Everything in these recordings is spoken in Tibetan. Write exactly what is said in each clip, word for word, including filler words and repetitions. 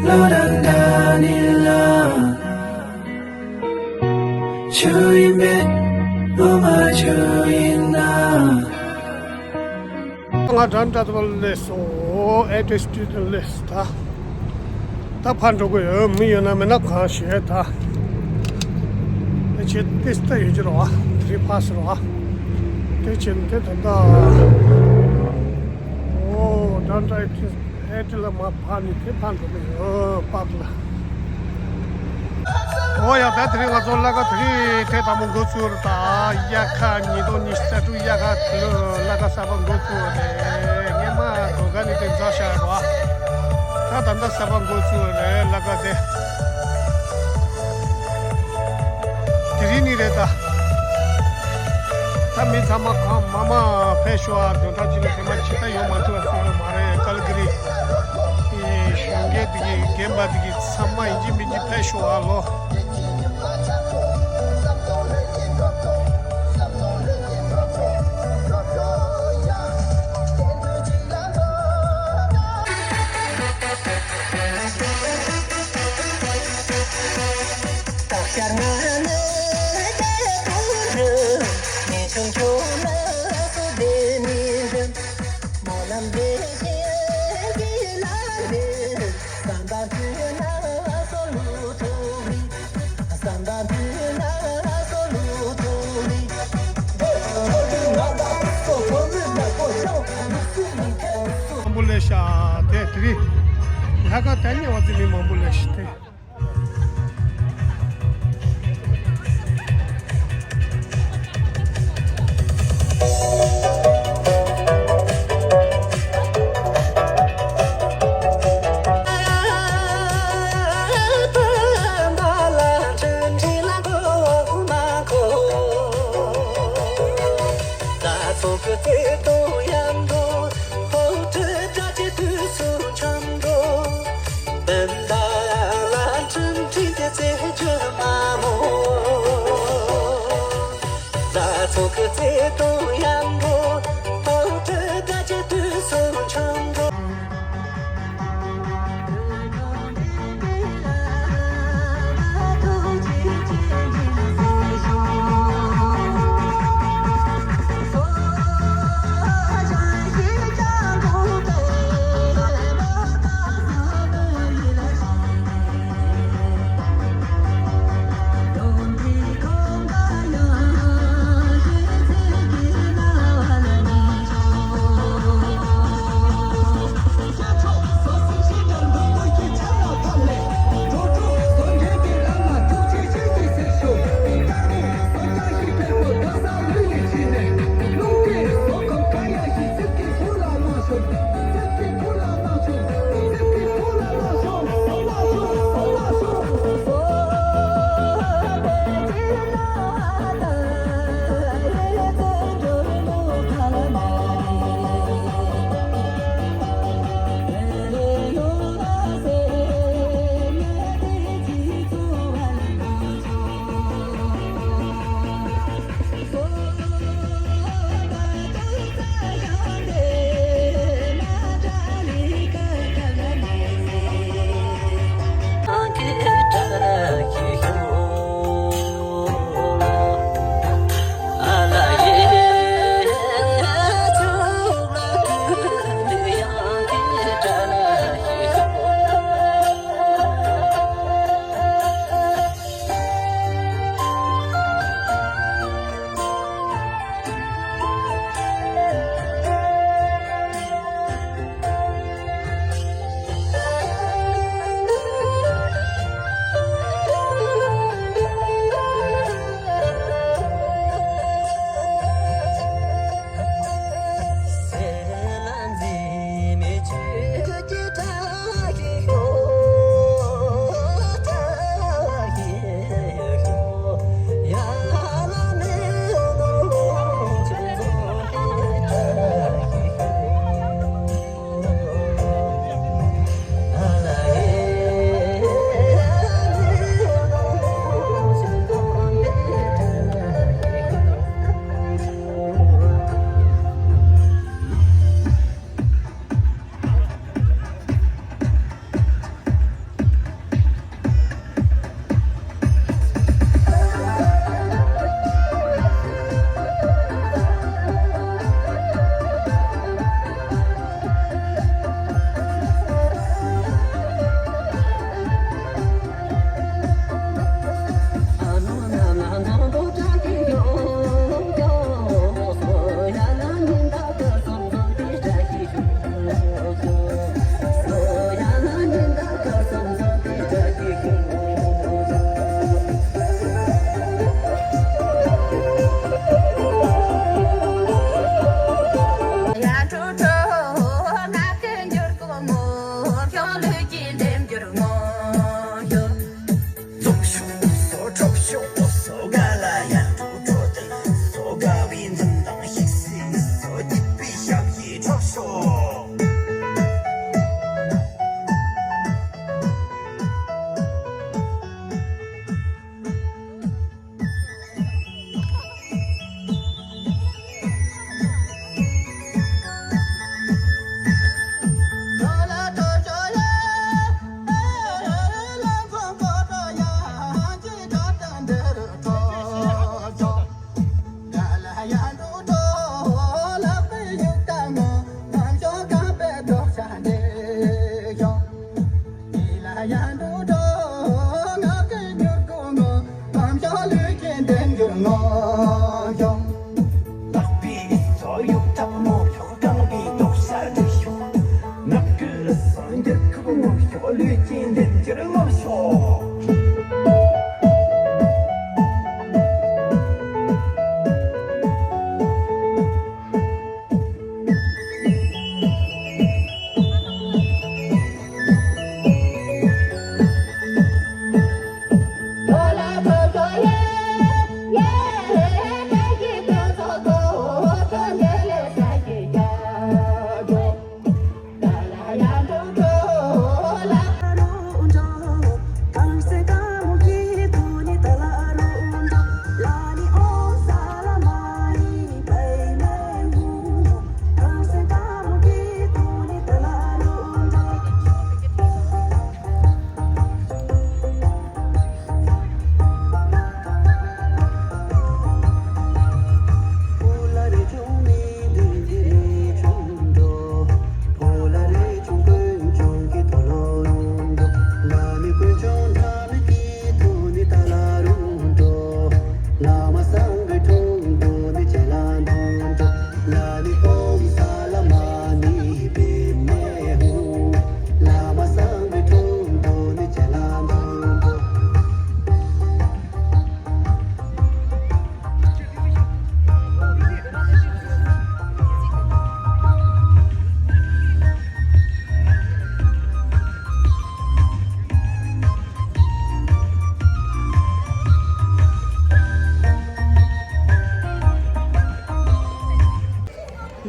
བློ་རང་འདྲ་ནི་ལ། ཆུ་ཡིན་མེད་ངོ་མ་ཆུ་ཡིན་ན། ང་འདྲ་འདྲ་ཐོ་ལས་སོ། ཨེ་ཏེ་སི་ཊི་ལས་ད། ད་ཕར་འགྲོ་གི་ཡོད། མི་ཡོད་ན་མེད་ན་གང་ཤེས་ད། ཨེ་ཆེ་ཏེ་སི་ད་ཡོད་ཀྱི་རེད་བ། དེ་རིང་ཕར་སོང་བ། དེ་ཆེ་དེ་ད་ད། ཨོ་འདྲ་འདྲ་ཨེ་ཏེ་ཨེ་ཏེ་ལ་མ་ཕར་ནི་དེ་ཕར་འགྲོ་གི་ཡོད་པཱག་ལ། ཨོ་ཡ། ད་དེ་རིང་ང་ཚོ་ལ་ཀ་དེ་རིང་ཐེངས་དང་པོ་འགོ་ཚུགས་རེད། ད་དབྱར་ཁ་ཉིས་སྟོང་ཉི་ཤུ་རྩ་དྲུག་དབྱར་ཁ་དེ་ལོ་ལ་ཀ་གསར་པ་འགོ་ཚུགས་རེད། ངས་མ་དོ་ག་ནས་དེ་འཛེགས་བཞག་རེད་བ། ད་ད་ལྟ་གསར་པ་འགོ་ཚུགས་རེད་ལ་ཀ་དེ། དེ་རིང་ནི་རེད་ད། ད་མི་ཚང་མ་གང་མང་མང་ཕེབས་ཤོག་ཨ། བདུན་ཕྲག་གཅིག་ལ་དེ་མ་ཕྱི་ད་ཡོང་མ་ཐུབ་པ་སོང་ཡོད་མ་རེད། ཀལ་ག་རི་གཞོན་སྐྱེས་དེ་གི་རྒན་པ་དེ་གི་ཚང་མ་ཡིན་གཅིག་མིན་གཅིག་ཕེབས་ཤོག་ཨ་ལོ། མང་པོ་སླེབས་ཤག་དེ་དེ་རིང་ལ་ཀ་ད་ཉེ་བ་ཙི་མི་མང་པོ་སླེབས་ཤག་དེ།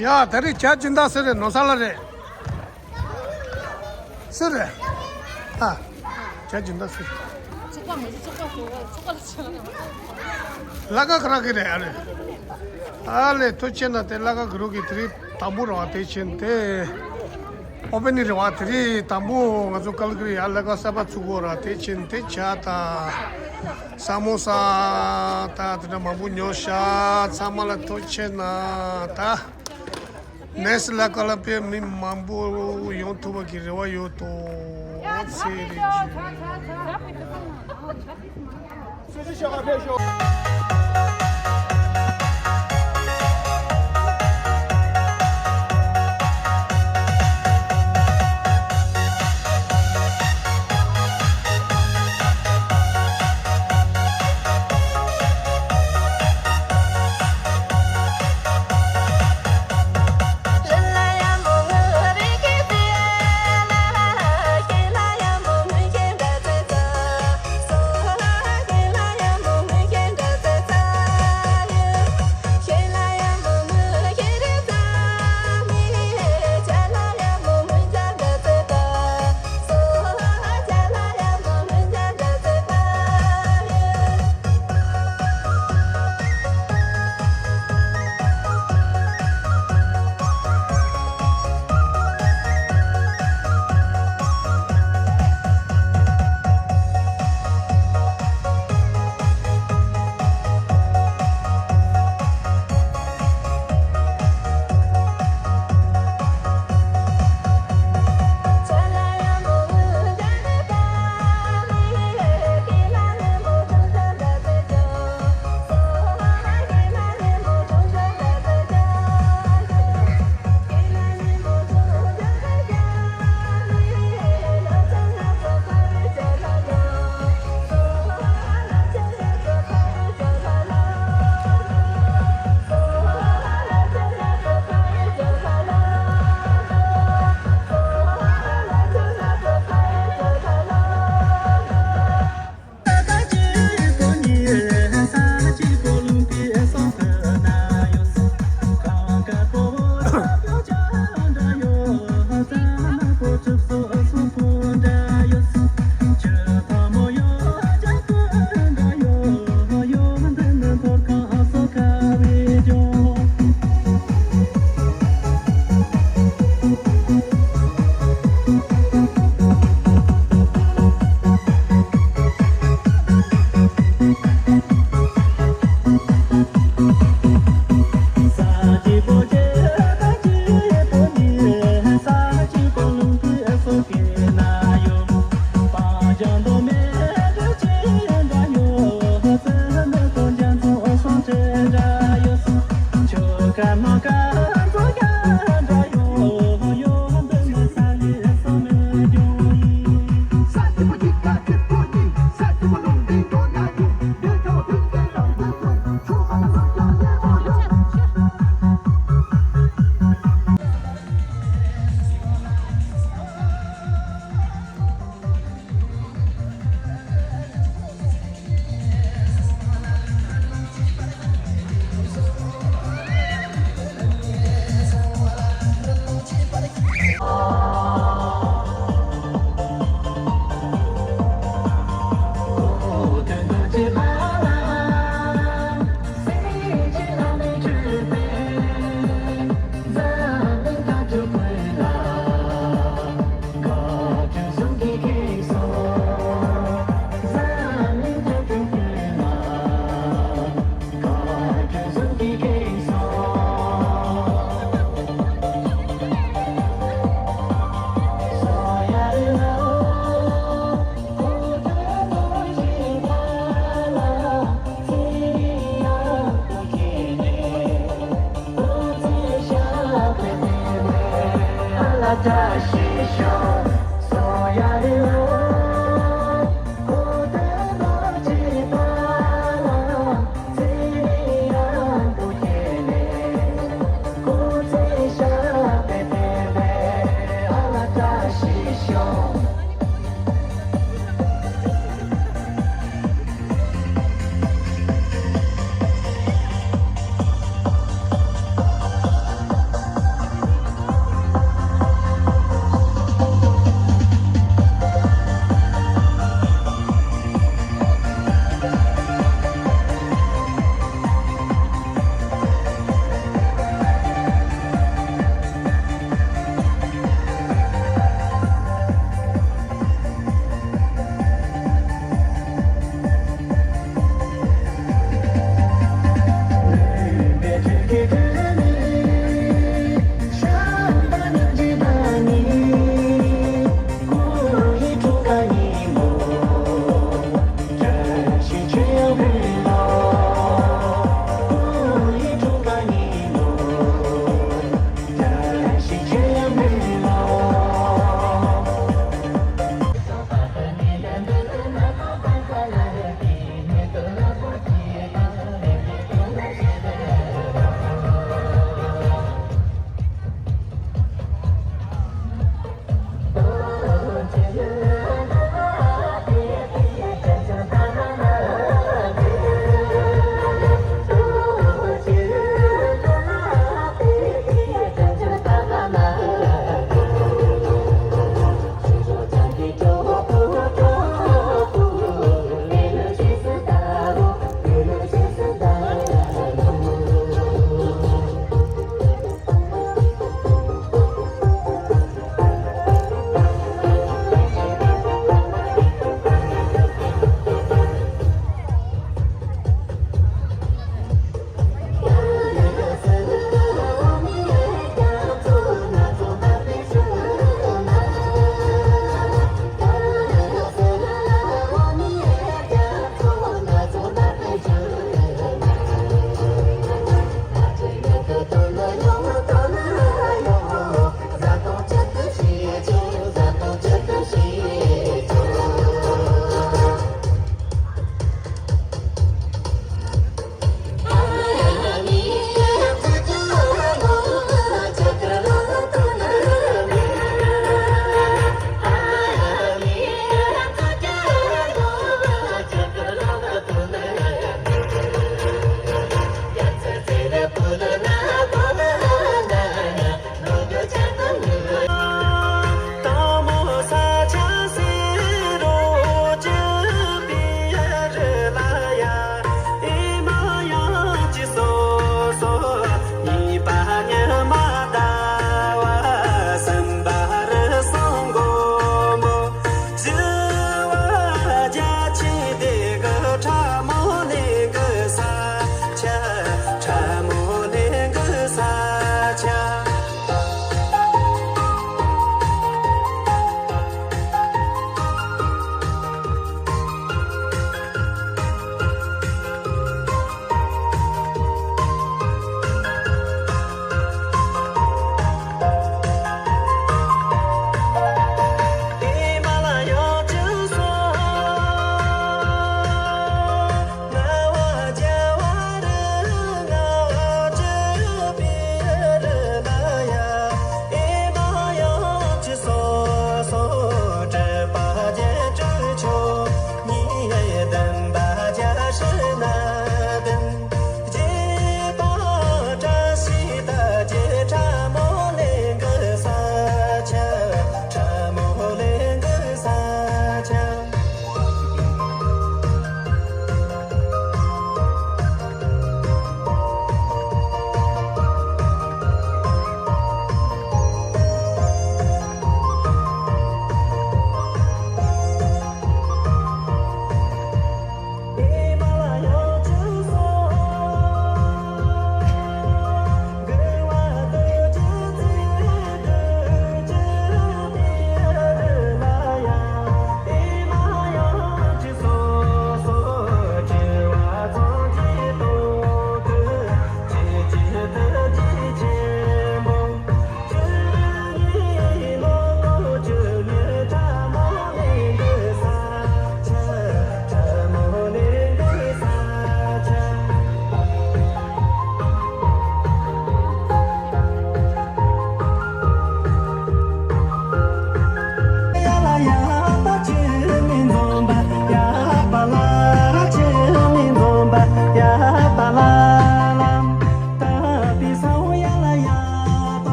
ཡ། ད་རེས་བྱ་སྦྱིན་བདག་སུ་རེད། ནོར་ས་ལ་རེད། སུ་རེད། ཨ། བྱ་སྦྱིན་བདག་སུ་རེད། ཚོགས་པ་མི་ཚོགས་པ་ཚོགས་པ་ཚོགས་པ་ལ་ཆགས། ལ་ཀ་ག་ར་གི་རེད། ཨ་རེད། ཨ་ལེ། ཐུགས་རྗེ་གནང་། དེ་ལ་ཀ་གི་རུ་གི་དེ་རིང་དང་པོ་རེད་བ། དེ་ཕྱིན་དེ་ཨོ་པེ་ནིང་རེད་བ། དེ་རིང་དང་པོ་ང་ཚོ་ཀལ་ཀི་རི་ཡ་ལ་ཀ་གསར་པ་ཚུགས་ཀྱི་ཡོད་རེད། དེ་ཕྱིན་དེ་བྱ་དང་ས་མོ་ས་དང་དེ་འདྲ་མང་པོ་ཉོ་ཤག། ཚང་མ་ལ་ཐུགས་རྗེ་གནང་། ད་ནེག་སི་ལ་ཀ་ལ་དཔེ་མི་མང་པོ་ཡོང་ཐུབ་པ་གི་རེ་བ་ཡོད་དོ། ཚེ་རིང་ཅིག།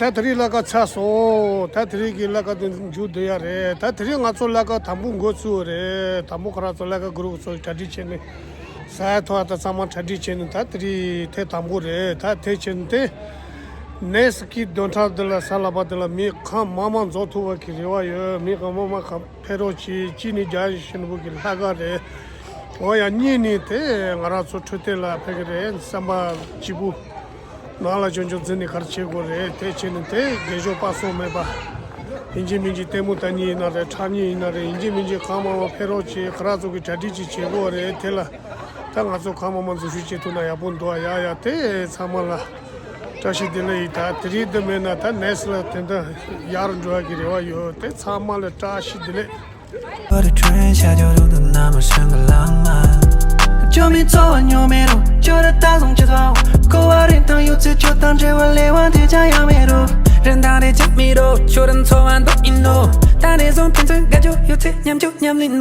ད་དེ་རིང་ལས་ཀ་ཚར་སོང་། ད་དེ་རིང་གི་ལས་ཀ་དེ་མཇུག་བསྡུ་ཡ་རེད། ད་དེ་རིང་ང་ཚོ་ལས་ཀ་དང་པོ་འགོ་བཙུགས་པ་རེད། དང་པོ་ཁོ་རང་ཚོ་ལས་ཀ་གུ་རུབ་ཚོ་གྲ་སྒྲིག་བྱས་ནས་ཟ་ཡ་འཐུང་ཡ་དང་ཚང་མ་གྲ་སྒྲིག་བྱས་ནས། ད་དེ་རིང་ཐེངས་དང་པོ་རེད། ད་དེ་བྱས་ནས་དེ་ནེག་སི་ཊི་གི་བདུན་ཕྲག་འདི་ལ་གཟའ་ལྷག་པ་འདི་ལ་མི་གང་མང་མང་འཛོམས་ཐུབ་པ་གི་རེ་བ་ཡོད། མི་གང་མང་མང་གང་ཕེབས་རོགས་གྱིས། གཅིག་ནི་རྒྱལ་བ་ཡིད་བཞིན་ནོར་བུ་གི་ལྷ་ཁང་རེད། འོ་ཡ། གཉིས་ནི་དེ་ང་རང་ཚོ་འཕྲོད་བསྟེན་ལ་ཕེབས་ཀྱི་རེད། བསམ་པ་གཅིག་པུ་ནང་ལ་འཇོན་འཇོན་འཛིན་ནས་ག་རེ་བྱེད་དགོས་རེད། དེ་བྱས་ནས་དེ་རྒས་གཞོན་དཔག་བསམ་མེད་པ། ཡིན་གཅིག་མིན་གཅིག་ལྟད་མོ་ལྟ་མཁན་ཡིན་ན་རེད། འཁྲབ་མཁན་ཡིན་ན་རེད། ཡིན་གཅིག་མིན་གཅིག་གང་མང་མང་ཕེབས་རོགས་བྱེད། ཁོ་རང་ཚོ་གི་གྲ་སྒྲིག་ཅིག་བྱེད་དགོས་རེད། དེ་ལ་ད་ང་ཚོ་གང་མང་མང་འཛུལ་ཞུགས་བྱེད་ཐུབ་ན་ཡག་པོ་འདུག་ཨ། ཡ་ཡ། དེ་ཚང་མ་ལ་བཀྲ་ཤིས་བདེ་ལེགས་ཡིན། ད་དེ་རིང་འདི་མེད་ན་ད་ནེག་སི་ཊི་ལ་དེ་འདྲ་ཡར་འགྲོ་ཡ་གི་རེ་བ་ཡོད། དེ་ཚང་མ་ལ་བཀྲ་ཤིས་བདེ་ལེགས། But the train ཤར་རྒྱུ་རུ་དུ་ནམ་ཞིག་གི་ལམ་མ། ཇོ་མི་ཚོ་བ་ཉོ་མེད་རུ་ཇོ་ར་ད་སོང་ཆེ་ཚོ། ཀོ་བ་རིན་ཐང་ཡོད་ཚེ་ཇོ་དང་འབྲེལ་བ་ལས་དབང་དེ་ཅང་ཡང་མེད་རུ། རིན་ཐང་རེ་ཅང་མེད་རུ་ཇོ་ར་ཚོ་བ་འདུག་ཡིན་ནོ། ད་རེ་ཟུང་ཕན་ཚུན་དགའ་རྒྱུ་ཡོད་ཚེ་མཉམ་རྒྱུ་མཉམ་ལེན་ནོ།